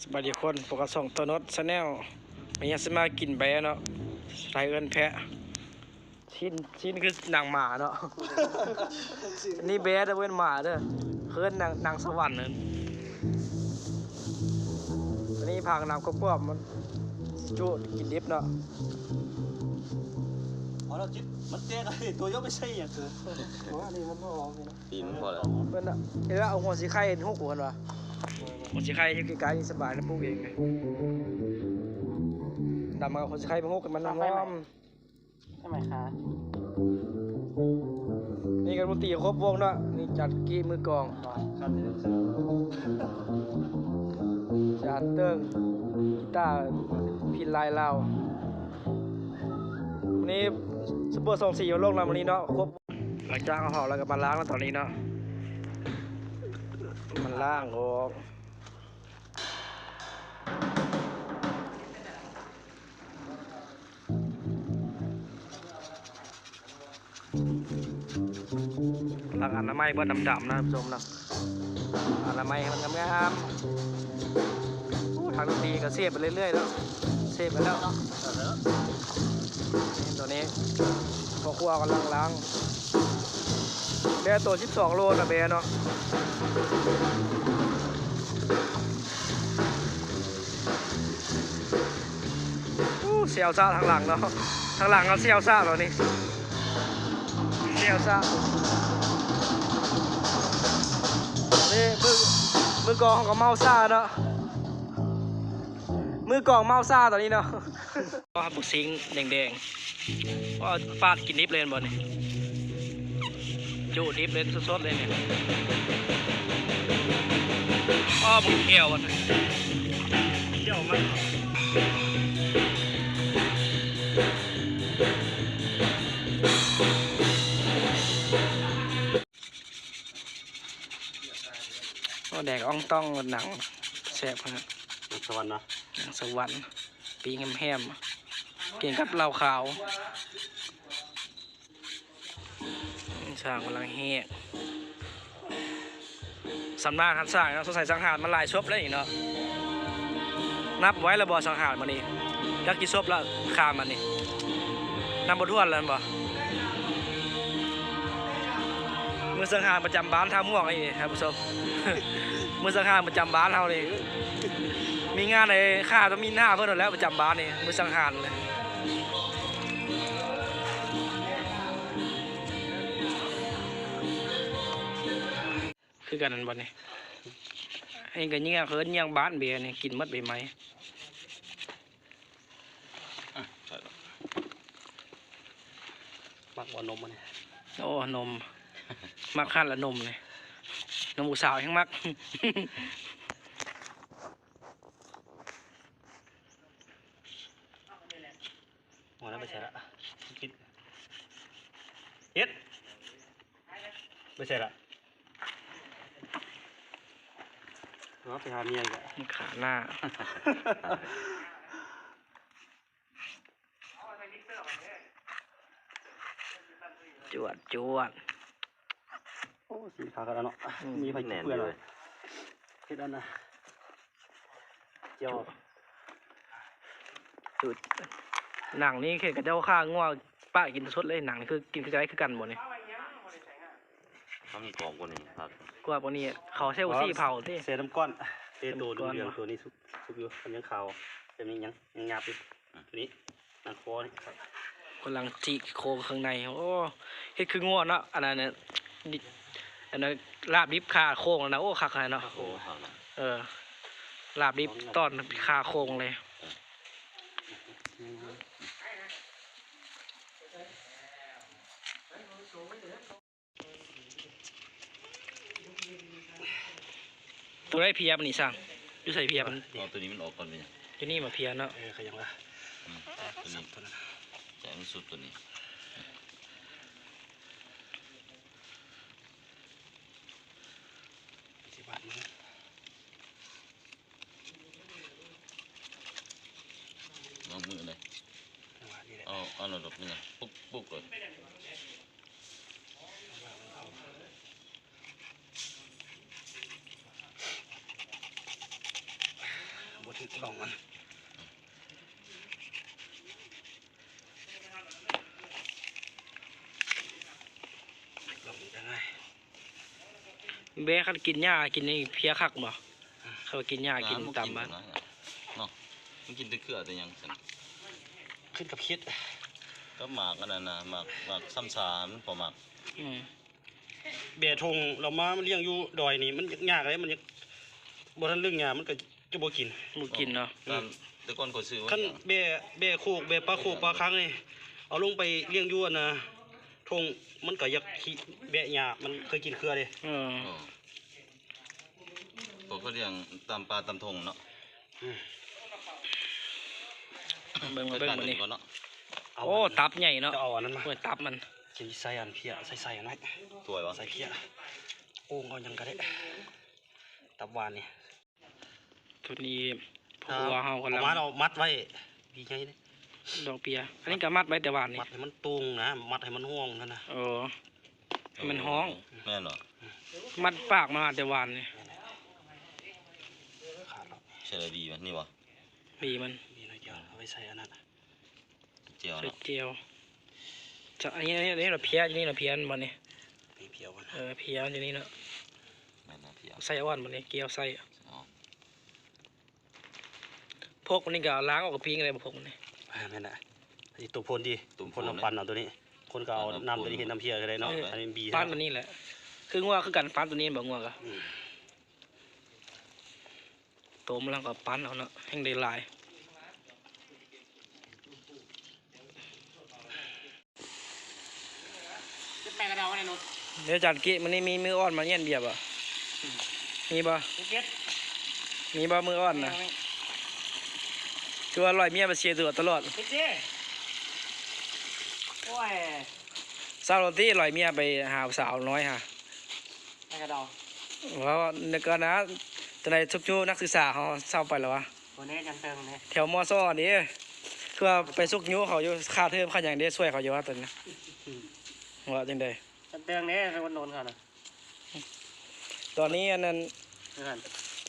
ສະບາຍດີທຸກຄົນ ພົບກັບຊ່ອງໂຕໂນ້ດແຊນແນວ. ມື້ນີ້ຊິມາກິນແບ້ເນາະ ໄທເອີ້ນແພະ ຊີ້ນ ຊີ້ນຄືໜັງໝາເນາະ. ອັນນີ້ແບ້ເດີ ບໍ່ແມ່ນໝາເດີ ເອີ້ນໜັງ ໜັງສະຫວັນນັ້ນ. ອັນນີ້ຜັກໜຳກວບໆ ມັນຈຸກິນດິບເນາະ. ພໍແລ້ວຈິດ ມັນແຕກ ໂຕໂຍໄປໃສ່ຫຍັງເກີນ ໂອ້ ອັນນີ້ມັນບໍ່ອອກເລີຍເນາະ. ປີນມັນພໍແລ້ວ ເພິ່ນນະ ເອີ ເອົາຫົວສີໄຄເຮັດຫົກ ເພິ່ນວ່າ ຫົວສີໄຄຢູ່ໃກ້ໆ ນີ້ສະບາຍນະ ປູກເອງ. ດຳມາເອົາຫົວສີໄຄໄປຫົກໃຫ້ມັນຫອມ. ໃຊ່ໄໝຄະ? ນີ້ກໍດົນຕີຄົບວົງເນາະ ນີ້ຈັກກີ້ ມືກອງ ຈານເຕີງ ກີຕາ ພິນລາຍລາວ. ນີ້ຊຸບເປີສອງສີ່ ເອົາລົງນຳອັນນີ້ເນາະ ຄົບ. ຫຼັງຈາກເຮົາເຜົາແລ້ວກໍມາລ້າງເນາະ ຕອນນີ້ເນາະ ມາລ້າງອອກ. ລ້າງອະນາໄມເບິດ ດຳໆ ນະທ່ານຜູ້ຊົມເນາະ ອະນາໄມໃຫ້ມັນງາມໆ. ໂອ້ ທາງດົນຕີກໍເຊບໄປເລື້ອຍໆ ເນາະ ເຊບໄປແລ້ວ. ນີ້ ຕົວນີ້ພໍ່ຄົວກຳລັງລ້າງ ແບ້ໂຕສິບສອງໂລນະ ແບ້ເນາະ. ໂອ້ ແຊວຊະທາງຫຼັງເນາະ ທາງຫຼັງເຮົາແຊວຊະແລ້ວນີ້ ແຊວຊະ. ນີ້ ມື ມືກອງເຮົາກໍເມົາຊາເນາະ ມືກອງເມົາຊາຕອນນີ້ເນາະ. ໂອ້ ບັກຊິງແດງໆ ໂອ້ ປາດກິນດິບເລີຍແມ່ນບໍ່ນີ້? ຈຸດິບເລີຍ ສົດໆ ເລີຍນີ້. ອ້ອ ບັກແກ້ວ ແກ້ວມັນ ໂອ້ ແດງອ່ອງຕ່ອງ ໜັງແຊບຂະໜາດ ໜັງສະຫວັນເນາະ ໜັງສະຫວັນ ປີ້ງແຮມໆ ກິນກັບເຫຼົ້າຂາວ. ຊ່າງກຳລັງແຫກ ຊຳນານຄັນຊ່າງເນາະ ສົງໄສສັງຫານມາຫຼາຍສົບແລ້ວນີ້ເນາະ. ນັບໄວ້ແລ້ວບໍ່ສັງຫານມື້ນີ້ ຈັກກີ່ສົບລະ ຂ້າມມານີ້ ນັບບໍ່ຖ້ວນແລ້ວແມ່ນບໍ່? ມືສັງຫານປະຈຳບ້ານທ່າມ່ວງນີ້ທ່ານຜູ້ຊົມ ມືສັງຫານປະຈຳບ້ານເຮົານີ້ ມີງານໃຫ້ຂ້າຕ້ອງມີໜ້າເພິ່ນນັ້ນແຫຼະ ປະຈຳບ້ານນີ້ ມືສັງຫານ. ຄືກັນແມ່ນບໍ່ນີ້? ອັນນີ້ກໍເຫຍື່ອ ເອີ້ນເຫຍື່ອບ້ານເບນີ້ ກິນໝົດໃບໄມ້. ອະ ໃສ່ລະ ມັກບໍ່ນົມອັນນີ້? ໂອ້ ນົມ ມັກຄັນລະນົມນີ້ ນົມຜູ້ສາວແຮ່ງມັກ. ຫົວນັ້ນໄປໃສລະ? ຄິດ ເຮັດ ໄປໃສລະ? ເອົາໄປຫາເມຍອີກລະ ມັນຂາໜ້າ. ຈວດ ຈວດ. ໂອ້ ສີຂາວຂະໜາດເນາະ ອືມ ມີໃຜກິນເປື້ອນເລີຍ ເຮັດອັນນະ ຈວດ ຈຸດ ໜັງນີ້ຄືເຂົາເຈົ້າຂ້າງົວປະກິນສົດເລີຍ ໜັງນີ້ຄືກິນຄືກັນ ຄືກັນບໍ່ນີ້? ມັນມີກອງກວ່ານີ້ຄັກ ກວ່າ ກວ່ານີ້ເຂົາໃຊ້ອຸຊີເຜົາຕິ ໃສ່ນ້ຳກ້ອນ ເຕໂຕເຫຼືອງ ໂຕນີ້ສຸກ ສຸກຢູ່ ມັນຍັງຂາວ ແຕ່ນີ້ຍັງ ຍັງຫຍາບຢູ່ ອືມ ໂຕນີ້ ໜັງຄໍນີ້ ກຳລັງຈີກໂຄງເຄື່ອງໃນ. ໂອ້ ເຮັດຄືງົວເນາະ ອັນນັ້ນນະ ອັນນັ້ນລາບດິບຄາໂຄງນະ. ໂອ້ ຄັກຂະໜາດເນາະ ໂອ້ ເອີ ລາບດິບຕອນຄາໂຄງເລີຍ. ໂຕໃດເພຍບັດນີ້ຊ່າງ? ຢູ່ໃສເພຍບັດນີ້? ເອົາໂຕນີ້ມັນອອກກ່ອນເປັນຫຍັງ? ຢູ່ນີ້ບໍ່ເພຍເນາະ. ເອີ ຂະຫຍັງວະ? ອືມ ໂຕນີ້ ໂຕນັ້ນ ໃຈມັນສຸດໂຕນີ້. ສິບາດມື້ ວາງມືເລີຍ ເອົາ ເອົາລະດົບນີ້ ປຸກ ປຸກເລີຍ. ຖືກຕ້ອງມັນ ລອງໄດ້. ແບ້ຄັນກິນຫຍ້າກິນນີ້ເພຍຄັກບໍ່? ອືມ ຄັນວ່າກິນຫຍ້າກິນຕາມບ້ານເນາະ ມັນກິນແຕ່ເຄືອແຕ່ຫຍັງຊັ້ນ ຂຶ້ນກັບເຂດ ກັບໝາກອັນນັ້ນນະ ໝາກ ໝາກຊຳສາ ມັນບໍ່ມັກ. ອືມ ແບ້ທົ່ງລາວມາ ມາລ້ຽງຢູ່ດອຍນີ້ ມັນຍາກເດ້ ມັນຍັງບໍ່ທັນເລິ້ງຫຍ້າ ມັນກໍຈະບໍ່ກິນ ບໍ່ກິນເນາະ. ອືມ ແຕ່ກ່ອນຂ້ອຍຊື້ ຄັນແບ້ ແບ້ໂຄກ ແບ້ປາໂຄກປາຄັງນີ້ ເອົາລົງໄປລ້ຽງຢູ່ອັນນ່າ ທົ່ງ ມັນກໍຢາກຂີ້ແບະຫຍ້າ ມັນເຄີຍກິນເຄືອເດ້. ເອີ ເອີ ພວກເຂົາລ້ຽງຕາມປ່າຕາມທົ່ງເນາະ. ອືມ ເບິ່ງ ມາເບິ່ງມື້ນີ້ ໂອ້ ຕັບໃຫຍ່ເນາະ ຈະເອົາອັນນັ້ນມາ ໂອ້ຍ ຕັບມັນ ຊິໃສ່ອັນເພຍ ໃສ່ ໃສ່ອັນນັ້ນ ຖ້ວຍບໍ່ ໃສ່ເພຍ ໂອ່ງເອົາຫຍັງກໍໄດ້ ຕັບຫວານນີ້. ໂຕນີ້ພໍ່ຄົວເຮົາກຳລັງ ເອົາມາ ເອົາມັດໄວ້ ດີໃຫຍ່ເດ້ ດອກເພຍ ອັນນີ້ກໍມັດໄວ້ແຕ່ຫວານນີ້ ມັດໃຫ້ມັນໂຕ່ງນະ ມັດໃຫ້ມັນຮ່ວງຫັ້ນນະ. ເອີ ໃຫ້ມັນຮ້ອງ ແມ່ນບໍ່? ມັດປາກມາແຕ່ຫວານນີ້ ຂາດແລ້ວ ໃສ່ລະບີມັນນີ້ບໍ່? ບີມັນ ບີໜ້ອຍດຽວ ເອົາໄປໃສ່ອັນນັ້ນ ແຈ່ວເນາະ ແຈ່ວ ຈະ ອັນນີ້ ອັນນີ້ ອັນນີ້ລະເພຍ ຢູ່ນີ້ລະເພຍ ແມ່ນບໍ່ນີ້? ມີເພຍບໍ່ນະ? ເອີ ເພຍຢູ່ນີ້ເນາະ ແມ່ນລະເພຍ ໃສ່ອ່ອນບໍ່ນີ້? ແຈ່ວໃສ່ ໃສ່ອ່ອນ. ພວກມັນນີ້ກໍລ້າງອອກກໍປີ້ງໄດ້ບໍ່ ພວກມັນນີ້? ອ່າ ແມ່ນລະ ອັນນີ້ຕົ້ມໂພນຕິ ຕົ້ມໂພນ ນ້ຳປັ່ນເອົາໂຕນີ້ ຄົນກໍເອົານ້ຳໂຕນີ້ເຮັດນ້ຳເພຍກໍໄດ້ເນາະ. ເອີ ອັນນີ້ບີ ປັ້ນອັນນີ້ແຫຼະ ຄືງົວຄືກັນ ປັ້ນໂຕນີ້ບໍ່ ງົວກໍ ອືມ ຕົ້ມແລ້ວກໍປັ້ນເອົາເນາະ ແຮ່ງໄດ້ຫຼາຍ. ເກັບແປງກະດາໄວ້ໃນລົດ ເດີ ຈານກີ້ ມື້ນີ້ມີມືອ່ອນມາຢ້ຽມຢາມບໍ່? ອືມ ມີບໍ່? ເກັບ ມີບໍ່ມືອ່ອນນະ? ຄືວ່າລອຍເມຍໄປເຊຕົວຕະຫຼອດ ເກັບເດ້ ໂອ້ຍ ເຊົ້າໂລຕິ ລອຍເມຍໄປຫາສາວນ້ອຍຫາ ໃນກະດອງ ເວົ້າແນວກ່ອນນະ ຈັ່ງໃດຊຸກຍູ້ນັກສຶກສາເຮົາເຊົາໄປແລ້ວວະ? ໂອ້ແນ່ ຈັນເຕີງເດ້ ແຖວ ມຊ ເດ້ ຄືວ່າໄປຊຸກຍູ້ເຂົາຢູ່ ຄ່າເທີມຄ່າຫຍັງເດ້ ຊ່ວຍເຂົາຢູ່ວ່າຕອນນີ້ ອືມ ວ່າຈັ່ງໃດ? ຈັນເຕີງເດ້ ຄົນໂດນເຂົານະ ຕອນນີ້ອັນນັ້ນ ເອີ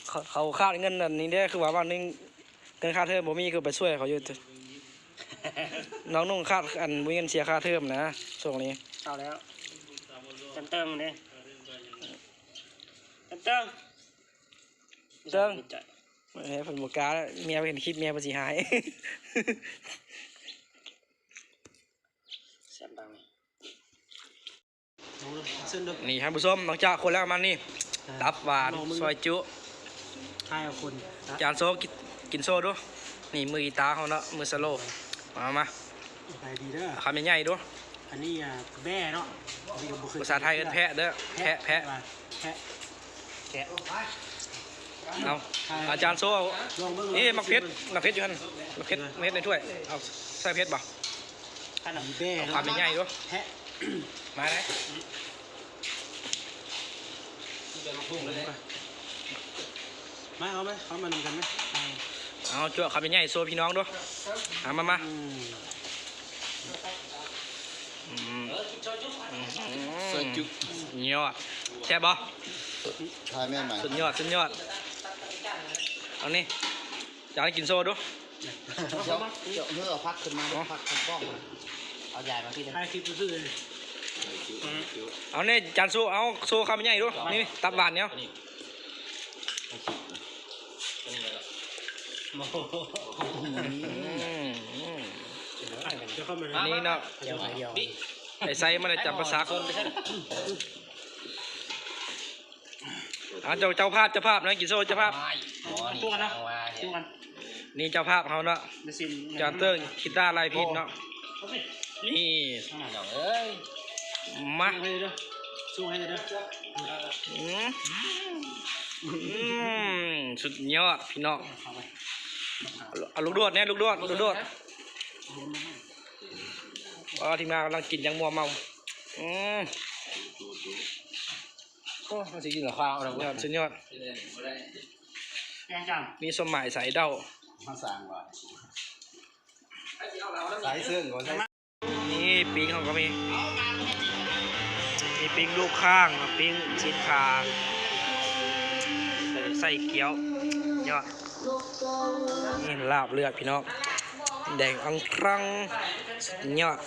ເຂົາ ເຂົາຂາດເງິນອັນນີ້ເດ້ ຄືວ່າບາງໜຶ່ງ ເງິນຄ່າເທີມບໍ່ມີ ຄືໄປຊ່ວຍເຂົາຢູ່ ນ້ອງນຸ່ງຂາດອັນ ບໍ່ມີເງິນເສຍຄ່າເທີມນະ ຊ່ວງນີ້ ເອົາແລ້ວ ຈັນເຕີງເດ້ ຈັນເຕີງ ເຕີງ ເອີ ເພິ່ນບໍ່ກ້າ ເມຍເຫັນຄລິບ ເມຍເພິ່ນຊິຮ້າຍ ສຽງດັງ. ນີ້ທ່ານຜູ້ຊົມ ນອກຈາກຄົນແລ້ວ ມານີ້ ເອີ ຕັບຫວານ ລອງເບິ່ງ ຊອຍຈຸ ຖ່າຍເອົາຄົນ ຈານໂຊ ກິນ ກິນໂຊດູ ນີ້ມືກີຕາເຮົາເນາະ ມືສະໂລ ມາ ມາ ສະບາຍດີເດີ ຄຳໃຫຍ່ໆດູ ອັນນີ້ ອ່າ ແບ້ເນາະ ອັນນີ້ກໍບໍ່ເຄີຍ ພາສາໄທເອີ້ນແພະເດີ ແພະ ແພະ ແພະ ແພະ ເອົາ ອາຈານໂຊ ເອົາ ລອງເບິ່ງ ນີ້ໝາກເຜັດ ໝາກເຜັດຢູ່ຫັ້ນ ໝາກເຜັດ ເອີ ເຮັດໃນຖ້ວຍ ເອົາ ໃສ່ເຜັດບໍ່? ຄຳໃຫຍ່ໆດູ ມາເລີຍ ມາເອົາໄປ ເອົາມານຳກັນໄໝ ເອົາ ຈົວຄຳໃຫຍ່ໆ ໂຊພີ່ນ້ອງດູ ມາ ມາ ມາ ອືມ ອືມ ອືມ ຊອຍຈຸ ຍອດ ແຊບບໍ່? ຖ່າຍແມ່ນໃໝ່ ສຸດຍອດ ສຸດຍອດ ເອົານີ້ ຈານກິນໂຊດູ ດຽວ ດຽວເຮົາເອົາຜັກຂຶ້ນມາ ເອົາຜັກຂຶ້ນກ້ອງ ເອົາຢາຍມາພີ້ເດີ ຖ່າຍຄລິບຊື່ໆ ເອົານີ້ ຈານໂຊ ເອົາໂຊຄຳໃຫຍ່ດູ ນີ້ ຕັບຫວານນີ້ ນີ້ ອືມ ນີ້ເນາະ ໄອ້ໄຊມັນຈຳປາສັກ ອ່າ ເຈົ້າ ເຈົ້າພາບ ເຈົ້າພາບນະ ກິນໂຊເຈົ້າພາບ ຕົວກັນນະ ຕົວກັນ ນີ້ເຈົ້າພາບເຮົາເນາະ ຈານເຕີງ ຄີຕາ ລາຍພິນເນາະ ນີ້ ມາ ສູງໃຫ້ເດີ ສູງໃຫ້ເດີ ອືມ ອືມ ສຸດຍອດພີ່ນ້ອງ ເອົາລູກໂດດແດ່ ລູກໂດດ ລູກໂດດ ອໍ ທີມງານກຳລັງກິນຢ່າງມົວເມົາ ອືມ ໂອ້ ມັນຊິກິນລະຄາວ ສຸດຍອດ ສຸດຍອດ ແກງຈັງ ມີສົມໝາຍສາຍເດົາ ມາສ້າງວ່າ ສາຍເຊິ່ງວ່າ ນີ້ປີ້ງເຮົາກໍມີ ມີປີ້ງລູກຄ້າງ ປີ້ງຊີ້ນຂາ ເອີ ໃສ່ກ້ຽວ ຍອດ. ນີ້ລາບເລືອດພີ່ນ້ອງ ແດງອອງຕຣອງ ສຸດຍອດ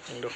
ເບິ່ງດູ.